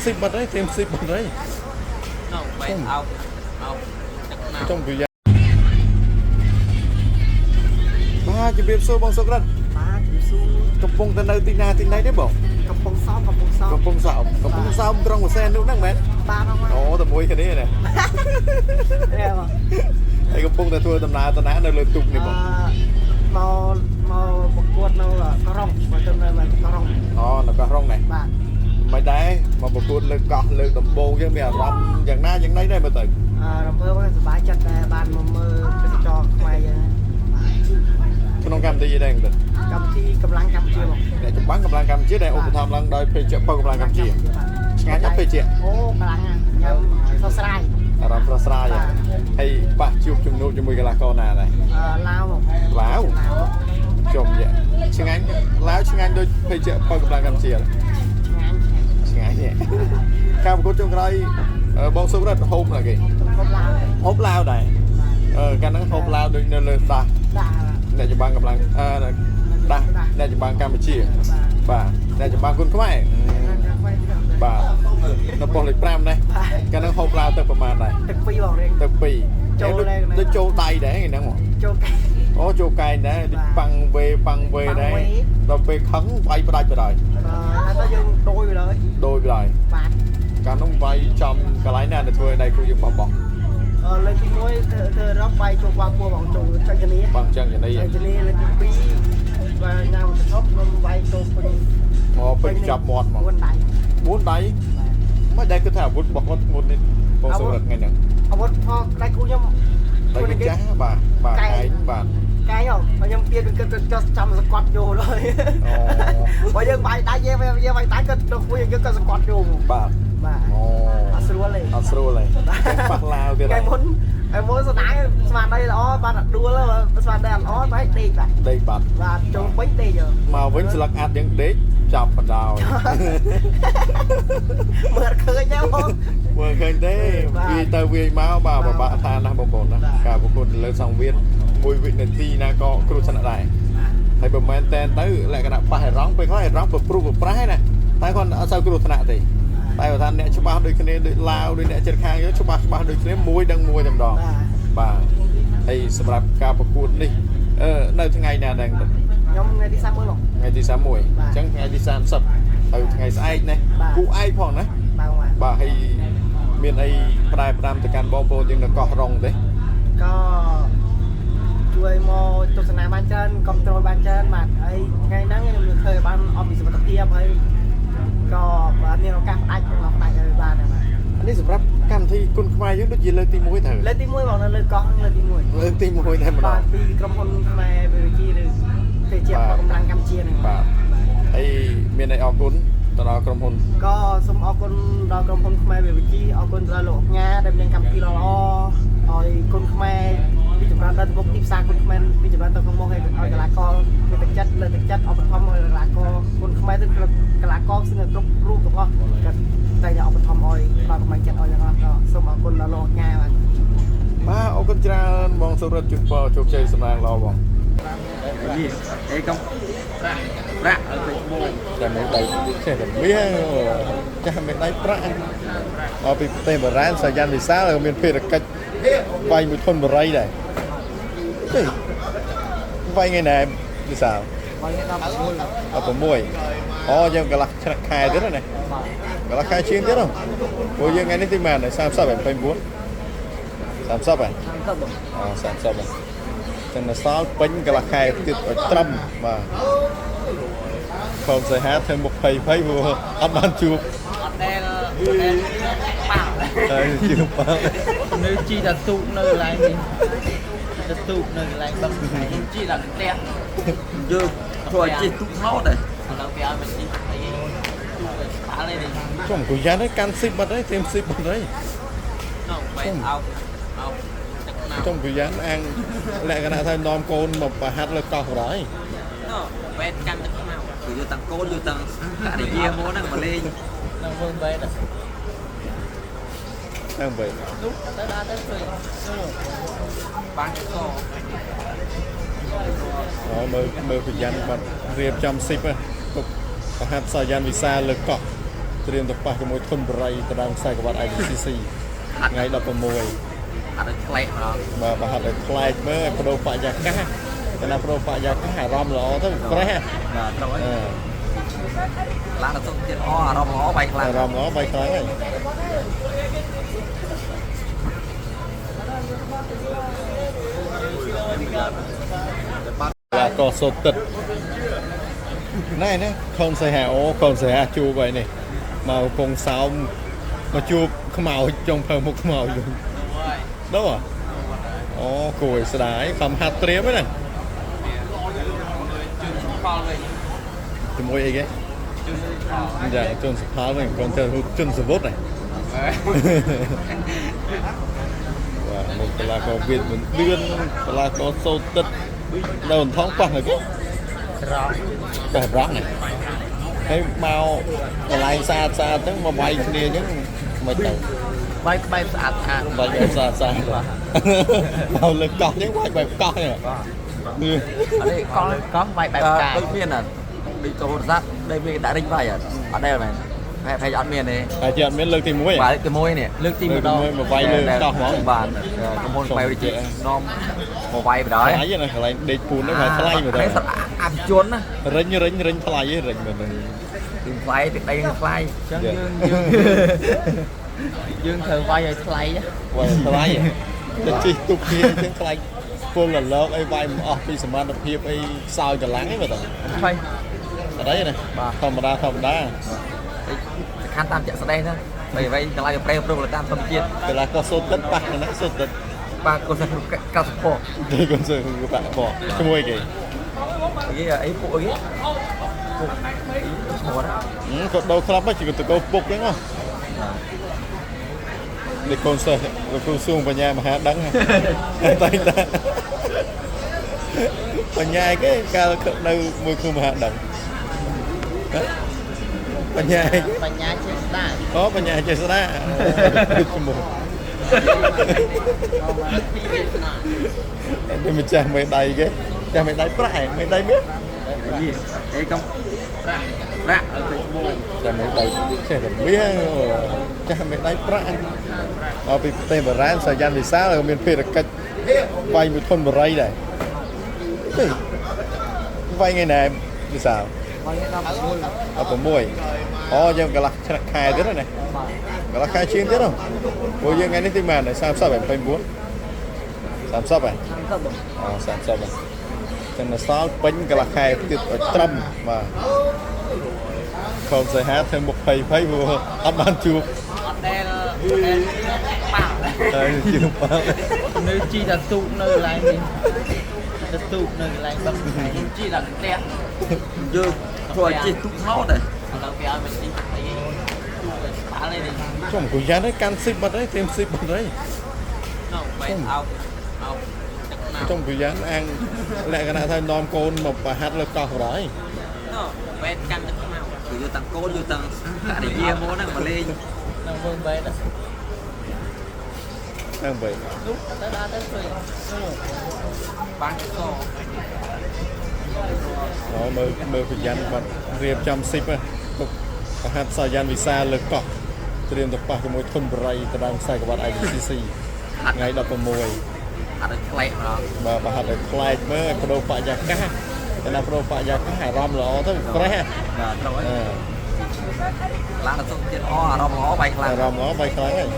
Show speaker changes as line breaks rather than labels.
ស៊ីបបាត់ហើយត្រៀមស៊ីបបាត់ហើយ
នោះបែកអោបអោបទឹកខ្នោ
ចង់ប្រយ៉ាបាទជំរាបសួរបងសុក្រិត
បាទជំរាបសួរ
កំពុងតែនៅទីណាទីណីទេបង
កំពង់សោមកំពង់សោម
កំពុងសោមកំពុងសោមក្រុងវសែននោះហ្នឹងមែន
បាទបង
អូតែមួយគ្នាណា
នេះបង
ហើយកំពុងតែធ្វើដំណើរតាណានៅលើទូកនេះបង
មកមកប្រកួតនៅកោះរ៉ុងមកទៅនៅកោះរ៉ុង
អូនៅកោះរ៉ុងនេះ
បាទ
មិនដែរមកប្រកួតលើកោះលើកដំបូងយើងមានអារម្មណ៍យ៉ាងណាយ៉ាងណីដែរមើលទៅ
អឺរំភើបសប្បាយចិត្តដែលបានមកមើលទេសចរខ្មែរយើងបាទ
ក្នុងកម្មវិធីអីដែរទៅ
កម្មវិធីកម្លាំងកម្ពុជាបង
អ្នកចម្បាំងកម្លាំងកម្ពុជាដែលឧបត្ថម្ភឡើងដោយភេសជ្ជៈបើកម្លាំងកម្ពុជាឆ្ងាញ់ណាស់ភេសជ្ជៈ
អូកម្លាំងណាស់ញ៉ាំសរស្រាយ
អារម្មណ៍ស្រស់ស្រាយហើយប៉ះជួបជំនួបជាមួយកីឡាករណាដែរ
អឺឡាវបង
ឡាវ ជុំយឆ្ងាញ់ឡាវឆ្ងាញ់ដូចភេសជ្ជៈបើកម្លាំងកម្ពុជា
ឆ្ងាញ់
ឆ្ងាញ់ទេការប្រកួតចុងក្រោយបងសុរិទ្ធហូបណាគេ
ហូបឡាវ
ហូបឡាវដែរអឺកាលហ្នឹងហូបឡាវដូចនៅលើដាស់
ដាក់
អ្នកចម្បាំងកម្លាំងអឺដាស់អ្នកចម្បាំងកម្ពុជាបាទអ្នកចម្បាំងគុនខ្មែរបាទនៅប៉ុស្តិ៍លេខ5ដែរកាលហ្នឹងហូបឡាវទៅប្រហែលដែរ
ទឹកពីរបងរៀង
ទៅ2
ចូលដែរ
ដូចចូលដៃដែរថ្ងៃហ្នឹងហ្មង
ចូលកែ
អូចូលកែងដែរដូចប៉ាំងវេប៉ាំងវេដែរ
ប៉ាំងវេ
ដល់ពេលខឹងវាយផ្ដាច់បណ្ដោយ
អឺតែយើងដូចទៅលើ
ដោយបណ្ដោយ
បាទ
កាលនោះវាយចំកន្លែងណាដែលធ្វើឲ្យដៃគូយើងបោះបង់
អឺលើកទី1ធ្វើធ្វើរកបាយចូលបាពួរបងចូលចុចធានា
បង់ចឹងយ៉ាងនេះ
ចុចធានាលើកទី2បាទញ៉ាំកធប់ខ្ញុំបាយចូលពេញ
មកពេញចាប់មាត់មក
4ដៃ
4ដៃមិនដែរគិតថាអាវុធរបស់គាត់ធ្ងន់នេះបងសុរិទ្ធថ្ងៃហ្នឹង
អាវុធផងដៃគូខ្ញុំ
ដៃគូចាស់បាទបាទកែងបាទ
កែងហ៎ខ្ញុំទៀតគិតទៅចចាំសកត់យោឡើយ
អូ
បើយើងបាយដៃយើងយើងបាយដៃគាត់ដល់គូយើងក៏សកត់យោ
បាទ
បាទ
អូ
អត់ស្រួលទេ
អត់ស្រួលទេប៉ះឡាវទៀត
ថ្ងៃមុនថ្ងៃមុនស្ដាយស្មារតីល្អបានអត់ដួលស្មារតីអត់ល្អបែកដេកបាទ
ដេកបាត់
បាទចូលពេញដេក
មកវិញស្លឹកអាត់យើងដេកចាប់បណ្ដោយ
មើលឃើញទេបង
មើលឃើញទេវាយទៅវាយមកបាទបបាក់ឋានណាស់បងប្អូនណាការប្រកួតលើសង្វៀនមួយវិនាទីណាក៏គ្រោះថ្នាក់ដែរហើយបើមែនតែនទៅលក្ខណៈប៉ះហេរ៉ង់ពេលខ្លះហេរ៉ង់ប្រព្រុសប្រប្រាស់ឯណាតែគាត់អត់សូវគ្រោះថ្នាក់ទេតែបើថាអ្នកច្បាស់ដូចគ្នាដូចឡាវដូចអ្នកជិតខាងយើងច្បាស់ច្បាស់ដូចគ្នាមួយដឹងមួយតែម្ដងបាទហើយសម្រាប់ការប្រកួតនេះអឺនៅថ្ងៃណាដែរ
ខ្ញុំថ្ងៃទី31បង
ថ្ងៃទី31អញ្ចឹងថ្ងៃទី30ទៅថ្ងៃស្អែកណាគូឯកផងណា
បាទបង
បាទហើយមានអីប្រែផ្ដាំទៅកាន់បងប្អូនយើងនៅកោះរ៉ុងទេ
ក៏ជួយមកទស្សនាបានច្រើនគ្រប់ត្រូលបានច្រើនបាទហើយថ្ងៃហ្នឹងខ្ញុំនឹងធ្វើឲ្យបានអស់ពីសមត្ថភាពហើយក៏បើមានឱកាសផ្ដាច់មកផ្ដាច់ឲ្យបានដែរបាទ
អានេះសម្រាប់កម្មវិធីគុណខ្មែរយើងដូចជាលើកទី1ត្រូវ
លើកទី1បងនៅលើកោះហ្នឹងលើកទី1
លើកទី1តែម្ដង
បាទពីក្រុមហ៊ុនខ្មែរ BVG ឬទេជាកម្លាំងកម្ពុជាហ្នឹង
បាទហើយមានអីអរគុណទៅដល់ក្រុមហ៊ុន
ក៏សូមអរគុណដល់ក្រុមហ៊ុនខ្មែរ BVG អរគុណទៅដល់លោកអញ្ញាដែលមានកម្មវិធីល្អៗឲ្យគុណខ្មែរពីចម្រើនដល់ទៅមុខទីផ្សារគុណខ្មែរពីចម្រើនទៅខាងមុខឲ្យឲ្យកីឡាករមានទឹកចិត្តលើកទឹកចិត្តឧបត្ថម្ភឲ្យកីឡាករគុណខ្មែរទៅកីឡាករស្ទើរគ្រប់រូបទាំងអស់ក៏តែតែឧបត្ថម្ភឲ្យដល់កម្លាំងចិត្តឲ្យទាំងអស់ក៏សូមអរគុណដល់លោកអញ្ញាបាទ
បាទអរគុណច្រើនបងសុរិទ្ធជូនពរជោគជ័យសម្រាប់ល្អបង
នេះអីកំប្រាក់ប្រាក់ឲ្យទៅឈ្មោះ
តែមានដៃចេះតែមាសចាស់មានដៃប្រាក់មកពីប្រទេសបារាំងសាយ៉ាន់វិសាលក៏មានភារកិច្ចវាយមួយធនបរិយដែរទេវាយថ្ងៃណាវិសាល
បាយ16
16អូយើងកន្លះឆ្នាំខែទៀតណាកន្លះខែជាងទៀតហ៎ព្រោះយើងថ្ងៃនេះទីម៉ាន30ហើយ29 30ហើយ
30បង
អូ30ហើយចឹងនៅសល់ពេញកន្លះខែទៀតឲ្យត្រឹមបាទខំសៃហាធ្វើមុខភ័យភ័យព្រោះអត់បានជួប
អត់ដែលដែលប៉ាល់
ហើយជួបបាទ
នៅជីតាទូកនៅកន្លែងនេះតាទូកនៅកន្លែងបឹង
ខ្ញុំជីដល់ផ្ទះ
យើងធ្វើឲ្យជីទូកថោតដែរ
ឥឡូវគេឲ្យមកជីអីទូកឲ្យប៉ាល់អីនេះ
ជុំគូយ៉ានហ្នឹងកាន់ស៊ីបបាត់ហើយត្រៀមស៊ីបបាត់ហើយ
នោះបែកអោបអោបទឹកខ្នោ
ជុំគូយ៉ានអាងលក្ខណៈថានាំកូនមកប្រហាត់លើកោះបណ្ដោយ
នោះបែកកាន់ទឹកខ្នោ
គឺយកតាំងកូនយកតាំងករិយាមកហ្នឹងមកលេង
នៅមើលបែក
ហ្នឹងវិញ
នោះទៅដល់ទៅជួយបានក
អូមើលមើលប្រយ័ត្នបាត់រៀបចំស៊ីបទុកប្រហាត់សាយ៉ានវិសាលលើកោះ ត្រៀមទៅប៉ះជាមួយធនបរិយទៅដល់ខ្សែក្បាត់ ICC ថ្ងៃ16
អត់ឲ្យឆ្លែកម្ដង
បាទបើហាត់ឲ្យខ្លែកមើលឲ្យបដូរបរិយាកាសកាលណាបដូរបរិយាកាសអារម្មណ៍ល្អទៅ fresh
បាទត្រូវហើយ
អឺ
ឡើងដល់សុខចិត្តល្អអារម្មណ៍ល្អបាយខ្លាំង
អារម្មណ៍ល្អបាយខ្លាំងហើយឡាកសូទឹកណែណាខនសៃហាអូខនសៃហាជួបហើយនេះមកកំពង់សោមមកជួបខ្មោចចុងភៅមុខខ្មោចវិញដល់អូគួរឲ្យស្ដាយខំហាត់ត្រៀមហ្នឹងណា
ផលវិញ
ជាមួយអីគេចាជនសុផលវិញកូនចៅជនសវុតហ្នឹងបាទមកកីឡាករវៀតមិនឌឿនកីឡាករសូទឹកនៅអន្ថងប៉ះនៅគេ
រ៉
ប៉ះប្រងនេះហើយមកកន្លែងស្អាតស្អាតហ្នឹងមកវាយគ្នាអញ្ចឹងមិនទៅ
បាយក្បែរស្អាតស្អាត
វាយបែបស្អាតស្អាតមកលើកោះអញ្ចឹងវាយបែបកោះហ្នឹង
អត់ទេ
កង់កង់បាយបែបផ្កាយ
ដូចមានអាដូចទូរស័ព្ទដែលវាដាក់រិញវាយអត់អត់ដែលមែនផែផែអត់មានទេ
តែជាអត់មានលើកទី1
បាទទី1នេះ
លើកទីម្ដង
មកវាយលើកោះហ្មង
បាទកំពុងបែបជានាំមកវាយបណ្ដោយ
ថ្លៃណាកន្លែងដេកពូនហ្នឹងវាថ្លៃមើលទៅ
នេះសត្វអភិជនណា
រិញរិញរិញថ្លៃឯងរិញមើលទៅ
ទីថ្លៃទីដីថ្លៃ
អញ្ចឹងយើងយើងយើងត្រូវវាយឲ្យថ្លៃណា
វាយថ្លៃតែជិះទូកគ្នាអញ្ចឹងថ្លៃពលរលកអីវាយមិនអស់ពីសមត្ថភាពអីខ្សោយកម្លាំងឯងមើលទៅ
ថ្លៃ
អត់អីណាធម្មតាធម្មតា
សំខាន់តាមជាក់ស្ដែងណាបីអ្វីទាំងឡាយប្រេព្រោះតាមធម្មជាតិ
កីឡាករសូត្រទឹកប៉ះណាសូត្រទឹក
បាទកុសលកសិផល
ទេកុំសើបាក់បឈ្មោះអីគេ
គេអីពួកគេពួកឈ្មោះណា
គាត់ដូរក្លាប់ហ្នឹងជាតកោពុកអញ្ចឹងហ៎នេះកូនសិស្សលោកគ្រូសួងបញ្ញាមហាដឹងតែតែបញ្ញាគេកាលនៅមួយគ្រូមហាដឹងបញ្ញាគេ
បញ្ញាជាស្ដាយ
អូបញ្ញាចេស្តាឈ្មោះនេះម្ចាស់មេដៃគេចាស់មេដៃប្រាក់ឯងមេដៃមាស
នេះអីកំប្រាក់ប្រាក់ឲ្យទៅឈ្មោះ
ចាស់មេដៃចេះតែមាសចាស់មេដៃប្រាក់មកពីប្រទេសបារាំងសាយ៉ាន់វិសាលក៏មានភារកិច្ចវាយមួយធនបរិយដែរទេវាយថ្ងៃណាវិសាល
បាយ16
16អូយើងកន្លះឆ្នាំខែទៀតណាកន្លះខែជាងទៀតហ៎ព្រោះយើងថ្ងៃនេះទីម៉ាន30ហើយ29 30ហើយ
30បង
អូ30ហើយចឹងនៅសល់ពេញកន្លះខែទៀតឲ្យត្រឹមបាទខំសៃហាធ្វើមុខភ័យភ័យព្រោះអត់បានជួប
អត់ដែលដែលប៉ាល់
តែជួបបាទ
នៅជីតាទូកនៅកន្លែងនេះតាទូកនៅកន្លែងបឹងខែជីដល់ផ្ទះ
យើងធ្វើឲ្យជិះទូកថោតដែរ
ឥឡូវគេឲ្យមកជីអីទូកឲ្យស្បាលនេះ
ចុំគូយ៉ានកាន់ស៊ីបបាត់ហើយត្រៀមស៊ីបបាត់ហើយ
នោះបែរអោបអោបទឹកណា
ចុំគូយ៉ានអាងលក្ខណៈថានាំកូនមកប្រហាត់លើកោះក្រោយ
នោះបែរកាន់ទឹកខ្មៅ
គឺយកតាំងកូនយកតាំងករិយាមកហ្នឹងមកលេង
នឹងមើលបែរ
ហ្នឹងវិញ
នោះទៅដល់ទៅជួយបាំងក
អូមើលមើលគូយ៉ានបាត់រៀបចំស៊ីបទុកប្រហាត់សាយ៉ានវិសាលលើកោះត្រៀមទៅប៉ះជាមួយធនបរិយទៅដល់ខ្សែក្បាត់ ICC ថ្ងៃ16
អត់ឲ្យឆ្លែកម្ដង
បាទបើហាត់ឲ្យខ្លែកមើលឲ្យបដូរបរិយាកាសកាលណាបដូរបរិយាកាសអារម្មណ៍ល្អទៅ fresh
បាទត្រូវហើយ
អឺ
ឡើងដល់សុខចិត្តល្អអារម្មណ៍ល្អបាយខ្លាំង
អារម្មណ៍ល្អបាយខ្លាំងហើយ